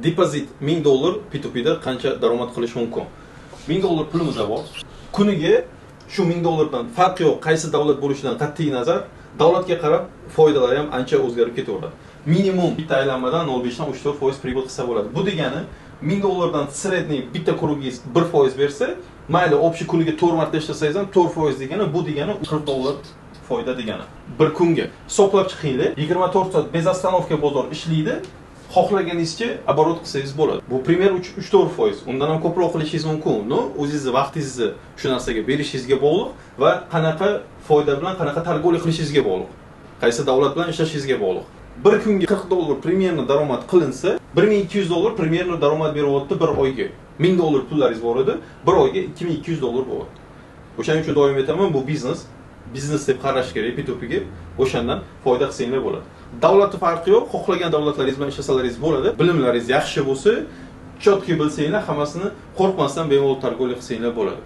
Depozit 1000 dollar, P2P'da qancha daromad qilish mumkin? 1000 dollar pulimiz bor. Kuniga shu 1000 dollardan, farqi yo'q, qaysi davlat bo'lishidan qat'iy nazar, davlatga qarab foydalari ham ancha o'zgarib ketaveradi. Minimum bitta aylanmadan 0,5 dan 3-4% прибыль qilsa bo'ladi. Bu degani 1000 dollardan средний bitta круг ingiz 1% bersa, mayli, общий kuniga 4 marta ishlasangiz ham 4% degani, bu degani 40 dollar foyda degani. Bir kunga. Hisoblab chiqinglar, 24 soat без остановка bozor ishlaydi. Xohlaganingizcha оборот qilsangiz bo'ladi. Bu пример 3-4%. Undan ham ko'proq qilishingiz mumkin. Но, o'zingizni vaqtingizni shu narsaga berishingizga bog'liq va qanaqa foyda bilan qanaqa торговля qilishingizga bog'liq. Qaysi davlat bilan ishlashingizga bog'liq. Bir kunga 40 dollar примерно daromad qilinsa, 1200 dollar примерно daromad beryapti bir oyga. 1000 dollar pullaringiz bor edi, bir oyga 2200 dollar bo'lyapti. O'shaning uchun doim aytaman, bu biznes, biznes deb qarash kerak P2P'ga, o'shandan foyda qilsanglar bo'ladi. Davlatni farqi yo'q, xohlagan davlatlaringiz bilan ishlasalaringiz bo'ladi. Bilimlaringiz yaxshi bo'lsa, четкий bilsanglar, hammasini qo'rqmasdan bemalol торговля qilsanglar bo'ladi.